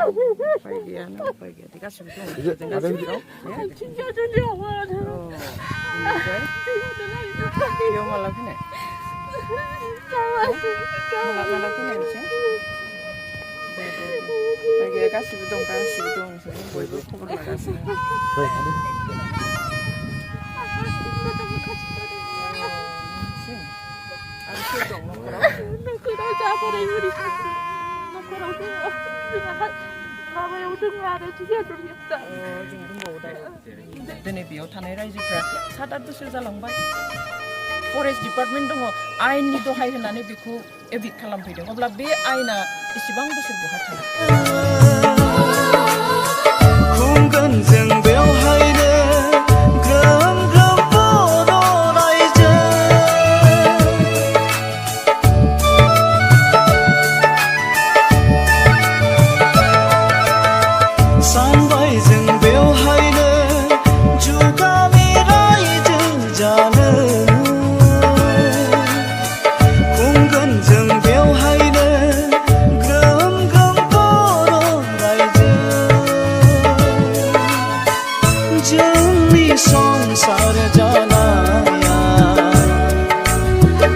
उफाय गैया गासिबो दङ गासिबो 진짜 좋아하는 बेनिफ्राय बेयाव माला फैनाय माला फैनाय नोंसोर दे उफाय गैया गासिबो दं नोंसोर बयबो खबर लागासिनो आरो सोर दं न'खराव 자버린 우리 너거라고 내가 가봐요 등하래 지겨들겠다. 지금 뭐다. दिनै बेयाव थानाय रायजोफ्रा 7-8 बोसोर जालांबाय फरेस्ट डिपार्टमेन्ट दङ आयेननि दहाय होनानै बेखौ एभिक्ट खालामफैदों अब्ला बे आयेना एसेबां बोसोर बहा थानो खुंगोनजों बेवहायनो ग्रोम ग्रोम बर' रायजो सानबाय जों बेवहायनो जुगामि रायजो जानो खुंगोनजों बेवहायनो ग्रोम ग्रोम बर' रायजो जोंनि संसार जानाया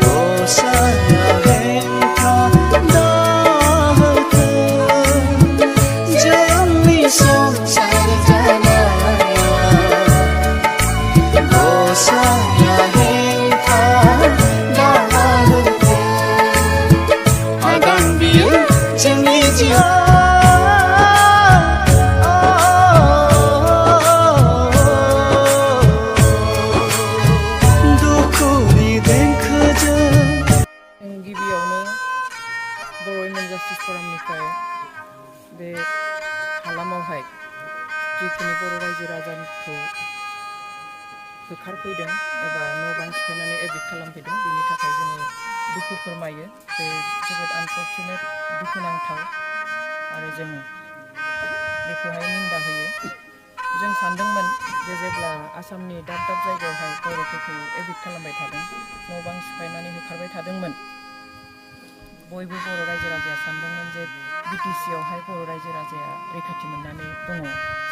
दस्राया हेंथा दाहोथों जोंनि संसार जानाया दस्राया हेंथा दाहोथों हादान बियो जोंनि जिउआ गिबियावनो बर' वुमेन जास्टिस फरामनिफ्राय बे हालामावहाय जिखिनि बर' रायजो राजाखौ होखारफैदों एबा न' बां सिफायनानै एभिक्ट खालामफैदों बेनि थाखाय जोङो दुखु फोरमायो बे जोबोद आनफर्चुनेट दुखुनांथाव आरो जों बेखौहाय निन्दा होयो जों सानदोंमोन जे जेब्ला आसामनि दाब दाब जायगायावहाय बर'फोरखौ एभिक्ट खालामबाय थादों न' बां सिफायनानै होखारबाय थादोंमोन बयबो बर' रायजो राजाया सानदोंमोन जे बिटिसियावहाय बर' रायजो राजाया रैखाथि मोननानै दङ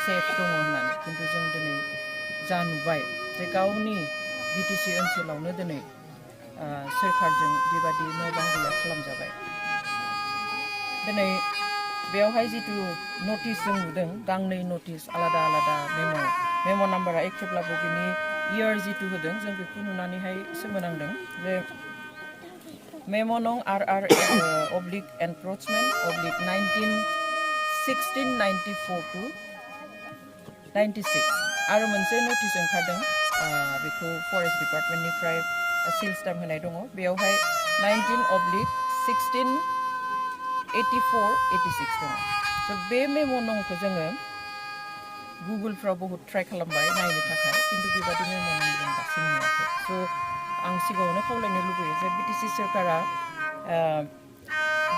सेफ दङ होननानै खिन्थु जों दिनै जा नुबाय जे गावनि बिटिसि ओनसोलावनो दिनै सोरखारजों बेबादि न' बां गैया खालामजाबाय दिनै बेवहाय जितु नटिस जों नुदों गांनै नटिस आलादा आलादा मेम' नाम्बारा एखेब्लाबो बिनि इयार जितु होदों जों बेखौ नुनानैहाय सोमोनांदों जे मेम' नं RR oblique encroachment oblique 1694 to 96 आरो मोनसे नटिस ओंखारदों बेखौ फरेस्ट डिपार्टमेन्टनिफ्राय सिल स्टाम्प होनाय दङ बेयावहाय 19/16/84-86 दङ स' बे मेम' नंखौ जोङो गुगोलफ्राव बहुद ट्राइ खालामबाय नायनो थाखाय खिन्थु बेबादि मेम' नं जों दासिम नुवाखै स' आं सिगाङावनो खावलायनो लुबैयो जे बिटिसि सोरखारा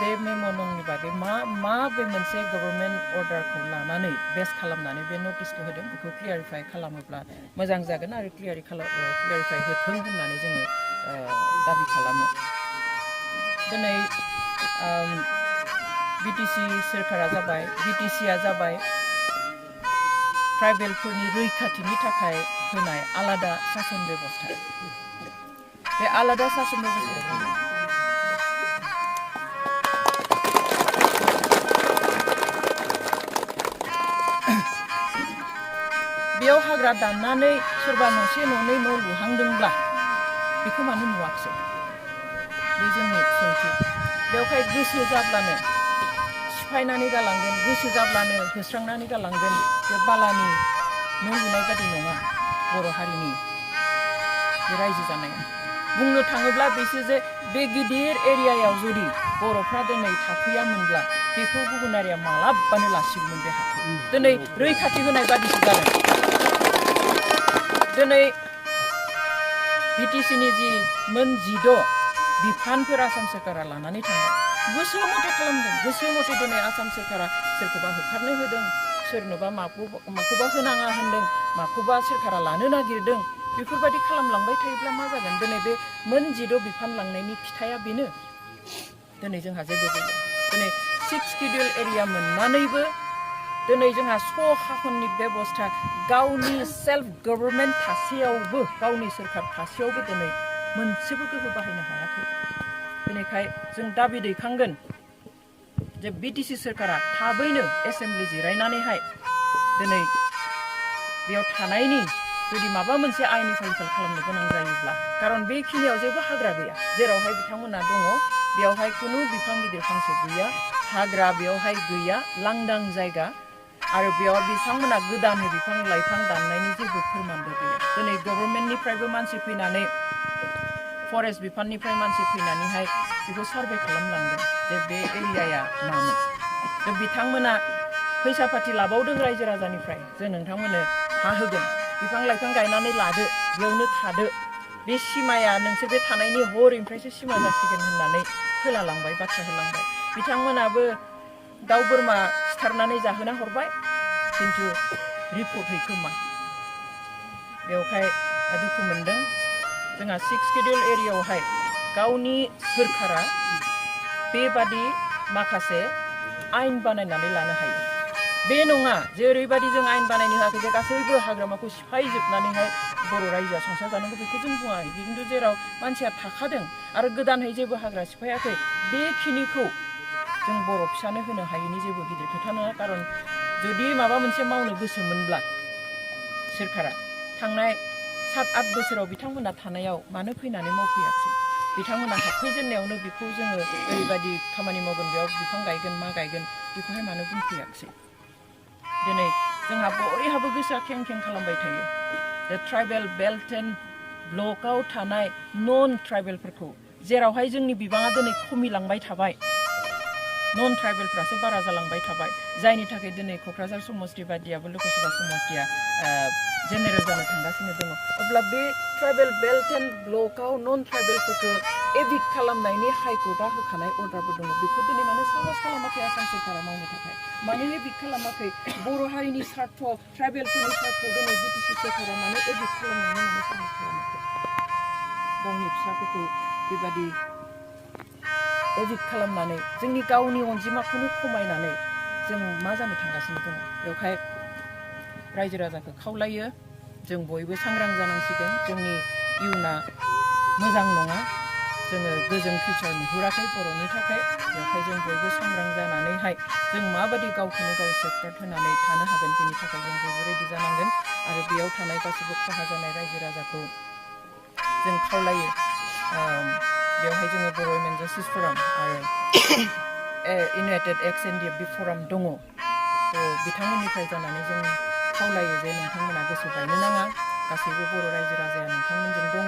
बे मेम' नंनि बागै मा बे मोनसे गभर्नमेन्ट अर्डारखौ लानानै बेस खालामनानै बे नटिसखौ होदों बेखौ क्लियारिफाइ खालामोब्ला मोजां जागोन आरो क्लियारिफाइ होथों होननानै जोङो दाबि खालामो दिनै बिटिसि सोरखारा जाबाय बिटिसिया जाबाय ट्राइबेलफोरनि रैखाथिनि थाखाय होनाय आलादा सासन बेबस्था बे आलादा सासन बेबस्था बेयाव हाग्रा दाननानै सोरबा न'से न'नै न' लुहांदोंब्ला बेखौ मानो नुवाखिसै बे जोंनि सोंथि बेवहाय गोसो जाब्लानो सिफायनानै गालांगोन गोसो जाब्लानो होस्रांनानै गालांगोन बे बालानि न' लुनाय बादि नङा बर' हारिनि बे रायजो जानाया बुंनो थाङोब्ला बेसो जे बे गिदिर एरियायाव जुदि बर'फ्रा दिनै थाफैयामोनब्ला बेखौ गुबुनारिया मालाबानो लासिगौमोन बे हाखौ दिनै रैखाथि होनाय बादिसो जादों दिनै बिटिसिनि जि मोन 16 बिफानफोर आसाम सोरखारा लानानै थांबाय गोसो मथे खालामदों गोसो मथे दिनै आसाम सोरखारा सोरखौबा होखारनो होदों सोरनोबा माखौबा होनाङा होनदों माखौबा सोरखारा लानो नागिरदों बेफोरबायदि खालामलांबाय थायोब्ला मा जागोन दिनै बे मोन 16 बिफान लांनायनि फिथाइया बेनो दिनै जोंहा जेबो गैया दिनै 6 शिडिउल एरिया मोननानैबो दिनै जोंहा हाखननि बेबस्था गावनि सेल्फ गभर्नमेन्ट थासेयावबो गावनि सोरखार थासेयावबो दिनै मोनसेबो गोहो बाहायनो हायाखै बेनिखाय जों दाबि दैखांगोन जे बिटिसि सोरखारा थाबैनो एसेम्बलि जिरायनानैहाय दिनै बेयाव थानायनि जुदि माबा मोनसे आयेननि फारिखाल खालामनो गोनां जायोब्ला खारन बेखिनियाव जेबो हाग्रा गैया जेरावहाय बिथांमोना दङ बेयावहाय खुनु बिफां गिदिर फांसे गैया हाग्रा बेयावहाय गैया लांदां जायगा आरो बेयाव बिथांमोना गोदानै बिफां लाइफां दाननायनि जेबो फोरमानबो गैया दिनै गभर्नमेन्टनिफ्रायबो मानसि फैनानै फरेस्ट बिफाननिफ्राय मानसि फैनानैहाय बेखौ सार्भे खालामलांदों जे बे एरियाया मामोन बिथांमोना फैसा पाति लाबावदों रायजो राजानिफ्राय जों नोंथांमोननो हा होगोन बिफां लाइफां गायनानै लादो बेयावनो थादो बे सिमाया नोंसोर बे थानायनि हरैनिफ्रायसो सिमा जासिगोन होननानै होलालांबाय बाथ्रा होलांबाय बिथांमोनाबो दाउ बोरमा सिथारनानै जाहोना हरबाय खिन्थु रिपर्ट हैखोमा बेवहाय दुखु मोनदों जोंहा 6 शेड्युल एरियायावहाय गावनि सोरखारा बेबादि माखासे आयेन बानायनानै लानो हायो बे नङा जे ओरैबादि जों आयेन बानायनो होआखै जे गासैबो हाग्रामाखौ सिफायजोबनानैहाय बर' रायजोआ संसार जानांगौ बेखौ जों बुङाखै खिन्थु जेराव मानसिया थाखादों आरो गोदानहै जेबो हाग्रा सिफायाखै बेखिनिखौ जों बर' फिसानो होनो हायैनि जेबो गिदिर खोथा नङा खारन जुदि माबा मोनसे मावनो गोसोमोनब्ला सोरखारा थांनाय 7-8 बोसोराव बिथांमोना थानायाव मानो फैनानै मावफैयाखै बिथांमोना हाबफैजेननायावनो बेखौ जोङो ओरैबादि खामानि मावगोन बेयाव बिफां गायगोन मा गायगोन बेखौहाय मानो बुंफैयाखै दिनै जोंहा बयहाबो गोसोआ खें खें खालामबाय थायो दा ट्राइबेल बेल्ट एन्ड ब्लकआव थानाय नन ट्राइबेलफोरखौ जेरावहाय जोंनि बिबाङा दिनै खमिलांबाय थाबाय नन ट्राइबेलफ्रासो बारा जालांबाय थाबाय जायनि थाखाय दिनै क'क्राझार समस्ति बादियाबो लकसभा समस्तिया जेनेरेल जानो थांगासिनो दङ अब्ला बे ट्राइबेल बेल्ट एन्ड ब्लकआव नन ट्राइबेलफोरखौ एभिक्ट खालामनायनि हाइकर्टआ होखानाय अर्डारबो दङ बेखौ दिनै मानो साहस खालामाखै आसाम सोरखारा मावनो थाखाय मानो एभिक्ट खालामाखै बर' हारिनि स्वार्थ ट्राइबेलफोरनि स्वार्थ दिनै बिटिसि सोरखारा मानो एभिक्ट खालामनायनि मानो साहस खालामाखै गावनि फिसाफोरखौ बेबादि एभिक्ट खालामनानै जोंनि गावनि अनजिमाखौनो खमायनानै जों मा जानो थांगासिनो दङ बेवहाय रायजो राजाखौ खावलायो जों बयबो सांग्रां जानांसिगोन जोंनि इयुना मोजां नङा जोङो गोजों फिउचार नुहुराखै बर'नि थाखाय बेवहाय जों बयबो सांग्रां जानानैहाय जों माबादि गावखौनो गाव सेफगार्ड होनानै थानो हागोन बेनि थाखाय जों बयबो रेडि जानांगोन आरो बेयाव थानाय गासैबो खहा जानाय रायजो राजाखौ जों खावलायो बेवहाय जोङो बर' वुमेन जास्टिस फराम आरो इउनाइटेड एक्स एनडिएफबि फराम दङ बिथांमोननिफ्राय जानानै जों खावलायो जे नोंथांमोना गोसो बायनो नाङा गासैबो बर' रायजो राजाया नोंथांमोनजों दङ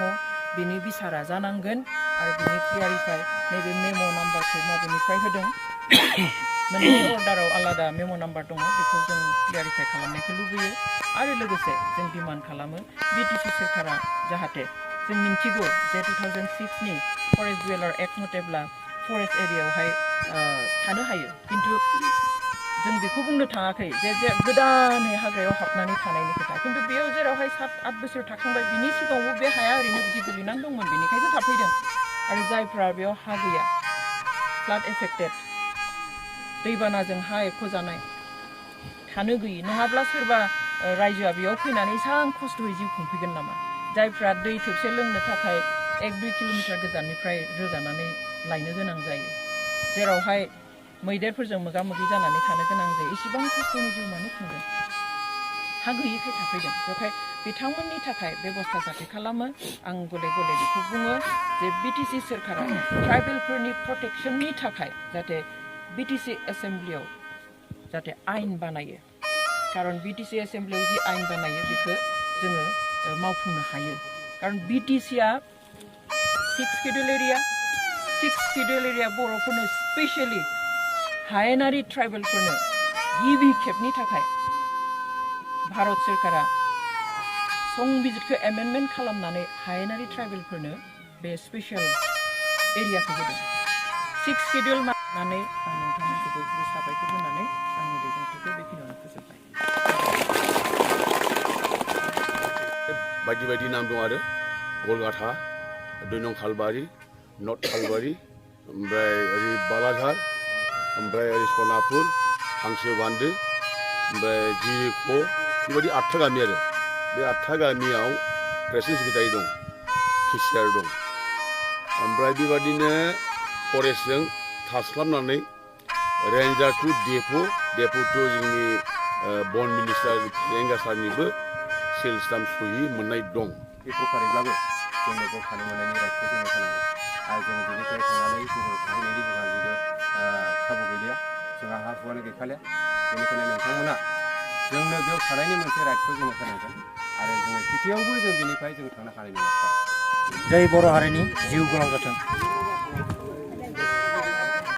बिनि बिसारा जानांगोन आरो बिनि क्लियारिफाइ नैबे मेम' नाम्बारखौ माबेनिफ्राय होदों मोननै अर्डाराव आलादा मेम' नाम्बार दङ बेखौ जों क्लियारिफाइ खालामनायखौ लुबैयो आरो लोगोसे जों डिमान्ड खालामो बिटिसि सोरखारा जाहाथे जों मिन्थिगौ जे 2006नि फरेस्ट डुवेलार एक्ट मथेब्ला फरेस्ट एरियायावहाय थानो हायो खिन्थु जों बेखौ बुंनो थाङाखै जे गोदानै हाग्रायाव हाबनानै थानायनि खोथा खिन्थु बेयाव जेरावहाय 7-8 बोसोर थाखांबाय बिनि सिगाङावबो बे हाया ओरैनो बिदि गोलैनानै दंमोन बेनिखायसो थाफैदों आरो जायफ्रा बेयाव हा गैया फ्लाड एफेक्टेड दैबानाजों हा एख'जानाय थानो गैयि नङाब्ला सोरबा रायजोआ बेयाव फैनानै एसां खस्थ'यै जिउ खुंफैगोन नामा जायफ्रा दै थोबसे लोंनो थाखाय 1-2 किल'मिटार गोजाननिफ्राय रोगानानै लायनो गोनां जायो जेरावहाय मैदेरफोरजों मोगा मोगि जानानै थानो गोनां जायो इसिबां खस्थ'नि जिउ मानो खुंगोन हा गैयैखाय थाफैदों बेवहाय बिथांमोननि थाखाय बेबस्था जाहाथे खालामो आं गले गले बेखौ बुङो जे बिटिसि सोरखारा ट्राइबेलफोरनि प्रटेक्शननि थाखाय जाहाथे बिटिसि एसेम्ब्लियाव जाहाथे आयेन बानायो खारन बिटिसि एसेम्ब्लियाव जि आयेन बानायो बेखौ जोङो मावफुंनो हायो खारन बिटिसिआ 6 शेड्युल एरिया बर'फोरनो स्पेशली हायेनारि ट्राइबेलफोरनो गिबि खेबनि थाखाय भारत सोरखारा संबिजितखौ एमेन्डमेन्ट खालामनानै हायेनारि ट्राइबेलफोरनो बे स्पेशल एरियाखौ होदों 6 शेड्युल मानिनानै आं नोंथांमोनखौ बयखौबो साबायखर होनानै आंनि बिबुंथिखौ बेखिनियावनो फोजोबबाय बायदि बायदि नाम दं आरो गलगाथा 2 नं खालबारि नर्थ खालबारि ओमफ्राय ओरै बालाझार ओमफ्राय ओरै सनापुर हांसो बान्दो ओमफ्राय जिख' बेबायदि 8था गामि आरो बे 8था गामियाव प्रेसिडेन्ट सेक्रेटारि दं केसियार दं ओमफ्राय बेबादिनो फरेस्टजों थास्लाबनानै रेन्जार टु डेप' टु जोंनि बन मिनिस्टार लेंगा सारनिबो सेल स्टाम्प सहि मोननाय दं बे प्रकारैब्लाबो जोंनो बेयाव थानो मोननायनि राइटखौ जोङो होनांगौ आरो जों बेनिफ्राय थांनानै गुबुनाव थाहैनायनि जोंहा जेबो खाबु गैलिया जोंहा हा हुआनो गैखालिया बेनिखायनो नोंथांमोना जोंनो बेयाव थानायनि मोनसे राइटखौ जोङो होनांगोन आरो जोङो खेथियावबो जों बेनिफ्राय जों थांनो हानाय नङा जय बर' हारिनि जिउ गोलाव जाथों